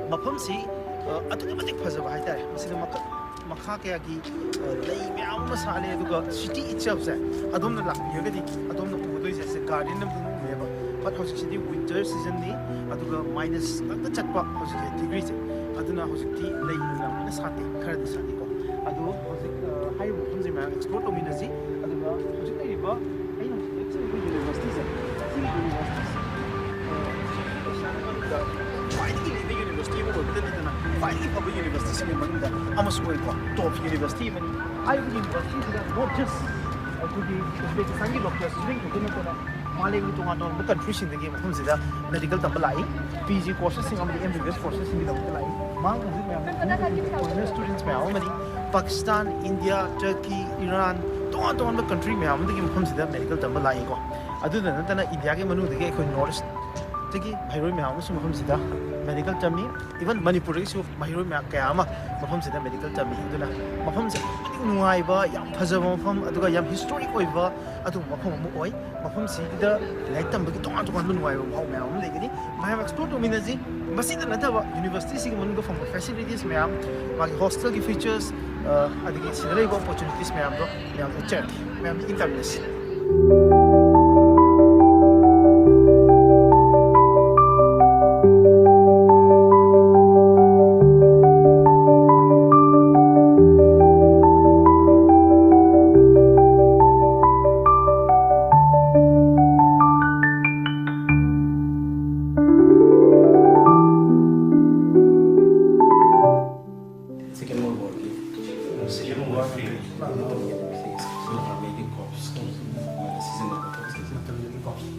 ꯃꯐꯝꯁꯤ, ꯑ, ꯑꯗꯨꯛꯀꯤ ꯃꯇꯤꯛ ꯐꯖꯕ ꯍꯥꯏꯇꯥꯔꯦ꯫ ꯃꯁꯤꯗ ꯃꯈꯜ ꯃꯈꯥ ꯀꯌꯥꯒꯤ, ꯑ, ꯂꯩ ꯃꯌꯥꯝ ꯑꯃ ꯁꯥꯠꯂꯦ꯫ ꯑꯗꯨꯒ city itself ꯁꯦ ꯑꯗꯣꯝꯅ ꯂꯥꯛꯄꯤꯔꯒꯗꯤ ꯑꯗꯣꯝꯅ ꯎꯒꯗꯣꯏꯁꯦ ꯁꯦ garden ꯑꯃꯗꯤ ꯑꯗꯨꯝ ꯎꯅꯦꯕ꯫ But ꯍꯧꯖꯤꯛꯁꯤꯗꯤ winter season ꯅꯤ, ꯑꯗꯨꯒ ꯃꯥꯏꯅꯁ ꯉꯥꯛꯇ ꯆꯠꯄ ꯍꯧꯖꯤꯛꯁꯦ ꯗꯤꯒ꯭ꯔꯤꯁꯦ꯫ ꯑꯗꯨꯅ ꯍꯧꯖꯤꯛꯇꯤ ꯂꯩ ꯌꯥꯝꯅ ꯁꯥꯠꯇꯦ, ꯈꯔꯗꯤ ꯁꯥꯠꯂꯤꯀꯣ꯫ ꯑꯗꯨ ꯍꯧꯖꯤꯛ, ꯑ, ꯍꯥꯏꯔꯤꯕ ꯃꯐꯝꯁꯦ ꯃꯌꯥꯝ ꯑꯦꯛꯁꯄ꯭ꯂꯣꯔ ꯇꯧꯃꯤꯟꯅꯁꯤ꯫ ꯑꯗꯨꯒ ꯍꯧꯖꯤꯛ ꯂꯩꯔꯤꯕ ꯑꯩꯅ ꯍꯧꯖꯤꯛ ꯂꯦꯞꯆꯔꯤꯕ ꯌꯨꯅꯤꯚꯔꯁꯤꯇꯤꯁꯦ, ꯁꯤꯒꯤ ꯌꯨꯅꯤꯚꯔꯁꯤꯇꯤꯁꯦ, ꯑ, ꯈ꯭ꯋꯥꯏꯗꯒꯤ ꯂꯤꯕ ꯌꯨꯅꯤꯚꯔꯁꯤꯇꯤ ꯑꯃ ꯑꯣꯏꯕꯇ ꯅꯠꯇꯅ ꯈ꯭ꯋꯥꯏꯗꯒꯤ ꯐꯕ ꯌꯨꯅꯤꯚꯔꯁꯤꯇꯤꯁꯤꯡꯒꯤ ꯃꯅꯨꯡꯗ ꯑꯃꯁꯨ ꯑꯣꯏꯀꯣ, ꯇꯣꯞ ꯌꯨꯅꯤꯚꯔꯁꯤꯇꯤ ꯑꯃꯅꯤ꯫ ꯍꯥꯏꯔꯤꯕ ꯌꯨꯅꯤꯚꯔꯁꯤꯇꯤꯁꯤꯗ not just ꯑꯩꯈꯣꯏꯒꯤ ꯎꯖꯕꯦꯀꯤꯁꯇꯥꯟꯒꯤ ꯗꯣꯛꯇꯔꯁꯤꯡ ꯈꯛꯇ ꯅꯠꯇꯅ ꯃꯥꯂꯦꯝꯒꯤ ꯇꯣꯉꯥꯟ ꯇꯣꯉꯥꯟꯕ ꯀꯟꯇ꯭ꯔꯤꯁꯤꯡꯗꯒꯤ ꯃꯐꯝꯁꯤꯗ ꯃꯦꯗꯤꯀꯦꯜ ꯇꯝꯕ ꯂꯥꯛꯏ꯫ ꯄꯤ ꯖꯤ ꯀꯣꯔꯁꯦꯁꯁꯤꯡ ꯑꯃꯗꯤ ꯑꯦꯝ ꯕꯤ ꯕꯤ ꯑꯦꯁ ꯀꯣꯔꯁꯦꯁꯁꯤꯡꯒꯤꯗꯃꯛꯇ ꯂꯥꯛꯏ꯫ ꯃꯍꯥꯛꯅ ꯍꯧꯖꯤꯛ ꯃꯌꯥꯝꯅ ꯎꯔꯤꯕꯁꯤ ꯐꯣꯔꯦꯟꯅꯔ ꯁ꯭ꯇꯨꯗꯦꯟꯠꯁ ꯃꯌꯥꯝ ꯑꯃꯅꯤ꯫ ꯄꯥꯀꯤꯁꯇꯥꯟ, ꯏꯟꯗꯤꯌꯥ, ꯇꯔꯀꯤ, ꯏꯔꯥꯟ, ꯇꯣꯉꯥꯟ ꯇꯣꯉꯥꯟꯕ ꯀꯟꯇ꯭ꯔꯤ ꯃꯌꯥꯝ ꯑꯃꯗꯒꯤ ꯃꯐꯝꯁꯤꯗ ꯃꯦꯗꯤꯀꯦꯜ ꯇꯝꯕ ꯂꯥꯛꯏꯀꯣ꯫ ꯑꯗꯨꯗ ꯅꯠꯇꯅ ꯏꯟꯗꯤꯌꯥꯒꯤ ꯃꯅꯨꯡꯗꯒꯤ ꯑꯩꯈꯣꯏ ꯅꯣꯔꯠ ꯏꯁꯇꯒꯤ ꯃꯍꯩꯔꯣꯏ ꯃꯌꯥꯝ ꯑꯃꯁꯨ ꯃꯐꯝꯁꯤꯗ ꯃꯦꯗꯤꯀꯦꯜ ꯇꯝꯃꯤ꯫ Even ꯃꯅꯤꯄꯨꯔꯗꯒꯤꯁꯨ ꯃꯍꯩꯔꯣꯏ ꯃꯌꯥꯝ, ꯀꯌꯥ ꯑꯃ ꯃꯐꯝꯁꯤꯗ ꯃꯦꯗꯤꯀꯦꯜ ꯇꯝꯃꯤ꯫ ꯑꯗꯨꯅ ꯃꯐꯝꯁꯦ ꯑꯗꯨꯛꯀꯤ ꯃꯇꯤꯛ ꯅꯨꯡꯉꯥꯏꯕ, ꯌꯥꯝ ꯐꯖꯕ ꯃꯐꯝ, ꯑꯗꯨꯒ ꯌꯥꯝ ꯍꯤꯁꯇꯣꯔꯤꯛ ꯑꯣꯏꯕ ꯑꯗꯨꯒꯨꯝꯕ ꯃꯐꯝ ꯑꯃ ꯑꯣꯏ꯫ ꯃꯐꯝꯁꯤꯗ ꯂꯥꯏꯔꯤꯛ ꯇꯝꯕꯒꯤ ꯇꯣꯉꯥꯟ ꯇꯣꯉꯥꯟꯕ ꯅꯨꯡꯉꯥꯏꯕ ꯃꯍꯥꯎ ꯃꯌꯥꯝ ꯑꯃ ꯂꯩꯒꯅꯤ꯫ ꯃꯌꯥꯝ ꯑꯦꯛꯁꯄ꯭ꯂꯣꯔ ꯇꯧꯃꯤꯟꯅꯁꯤ꯫ ꯃꯁꯤꯗ ꯅꯠꯇꯕ ꯌꯨꯅꯤꯚꯔꯁꯤꯇꯤꯁꯤꯒꯤ ꯃꯅꯨꯡꯗ ꯐꯪꯕ ꯐꯦꯁꯤꯂꯤꯇꯤꯁ ꯃꯌꯥꯝ, ꯃꯥꯒꯤ ꯍꯣꯁꯇꯦꯜꯒꯤ ꯐꯤꯆꯔꯁ, ꯑ, ꯑꯗꯒꯤ ꯁꯤꯗ ꯂꯩꯕ ꯑꯣꯄꯣꯔꯆꯨꯅꯤꯇꯤꯁ ꯃꯌꯥꯝꯗꯣ ꯃꯌꯥꯝꯗ ꯎꯠꯆꯔꯛꯀꯦ꯫ ꯃꯌꯥꯝꯗ ꯏꯟ ꯇꯝꯃꯤꯟꯅꯁꯤ꯫ Second World War ꯒꯤ, Second World War ꯒꯤ ꯃꯇꯝꯒꯤ ꯃꯇꯝꯒꯤ ꯑꯥꯔꯃꯤꯒꯤ ꯀꯣꯔꯞꯁ ꯁꯤꯖꯤꯟꯅꯕ ꯈꯣꯠꯄꯁꯦ꯫ ꯃꯇꯝꯗꯨꯒꯤ ꯀꯣꯔꯞꯁ꯫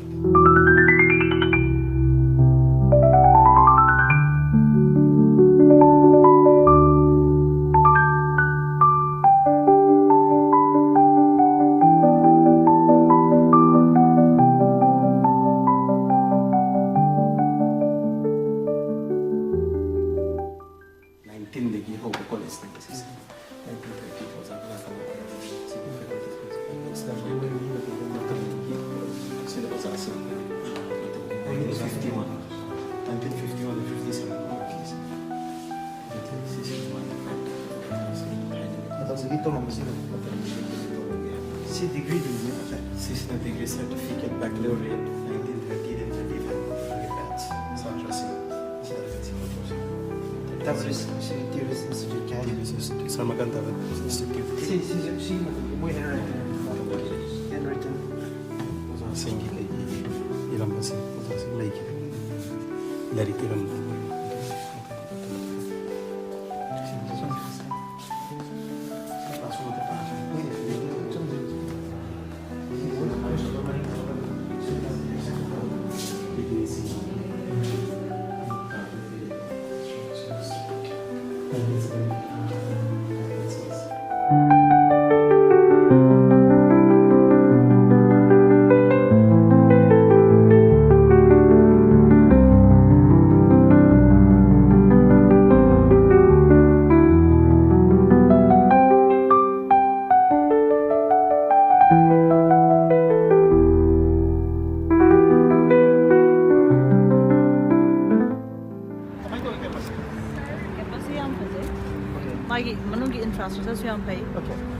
ꯁꯤꯗ ꯑꯣꯖꯥꯁꯤꯡ fifty one, nineteen fifty one fifty seven. ꯃꯇꯝꯁꯤꯒꯤ ꯇꯧꯔꯝꯕꯁꯤꯅ ꯁꯤ ꯗꯤꯒ꯭ꯔꯤꯗꯨꯅꯤ꯫ ꯁꯤꯁꯤꯅ ꯗꯤꯒ꯭ꯔꯤ ꯁꯥꯔꯇꯤꯐꯤꯀꯦꯠ ꯕꯦꯀꯂꯣꯔꯤꯌꯦꯠ ꯅꯥꯏꯟꯇꯤꯟ ꯊꯥꯔꯇꯤꯗꯒꯤ ꯊꯥꯔꯇꯤ ꯐꯥꯏꯚ ꯕꯦꯠꯆ ꯁꯥꯇ꯭ꯔꯁꯤꯡ꯫ ꯁꯤꯗ ꯁꯤ ꯇꯕꯔꯤꯁ ꯏꯟꯁꯇꯤꯇ꯭ꯌꯨꯠꯀꯤ ꯍꯥꯏ꯫ ꯇꯕꯔꯤꯁ ꯏꯟꯁꯇꯤꯇ꯭ꯌꯨꯠ ꯁꯔꯃꯀꯥꯟꯇ ꯏꯟꯁꯇꯤꯇ꯭ꯌꯨꯠ꯫ ꯁꯤ ꯁꯤꯁꯨ ꯁꯤꯒꯤ ꯃꯇꯝꯒꯤ ꯃꯣꯏ ꯍꯦꯟ ꯔꯥꯏꯇꯤꯡ꯫ ꯑꯣꯖꯥꯁꯤꯡꯒꯤ ꯀꯩꯒꯤ ꯏꯔꯝꯕꯁꯤꯡ ꯑꯣꯖꯥꯁꯤꯡ ꯂꯩꯈꯤꯕ ꯂꯥꯏꯔꯤꯛ ꯏꯔꯝꯕ꯫ ꯀꯦꯝꯄꯁꯁꯤ ꯌꯥꯝ ꯐꯖꯩ꯫ ꯃꯥꯒꯤ ꯃꯅꯨꯡꯒꯤ ꯏꯟꯐ꯭ꯔꯥꯁ꯭ꯇ꯭ꯔꯛꯆꯔꯁꯨ ꯌꯥꯝ ꯐꯩ꯫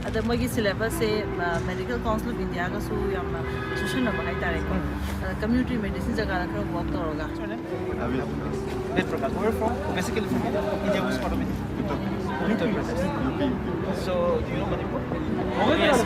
ꯑꯗ ꯃꯣꯏꯒꯤ ꯁꯤꯂꯦꯕꯁꯁꯦ, ꯑ, ꯃꯦꯗꯤꯀꯦꯜ ꯀꯥꯎꯟꯁꯤꯜ ꯑꯣꯐ ꯏꯟꯗꯤꯌꯥꯒꯁꯨ ꯌꯥꯝꯅ ꯆꯨꯁꯟꯅꯕ ꯍꯥꯏꯇꯥꯔꯦꯀꯣ꯫ ꯑꯗ ꯀꯝꯃ꯭ꯌꯨꯅꯤꯇꯤ ꯃꯦꯗꯤꯁꯤꯟ ꯖꯒꯥꯗ ꯈꯔ ꯋꯥꯛ ꯇꯧꯔꯒ꯫ Ved Prakash, where from? Basically from India. India, which part of India? Uttar Pradesh. So, do you know Manipur? Yes.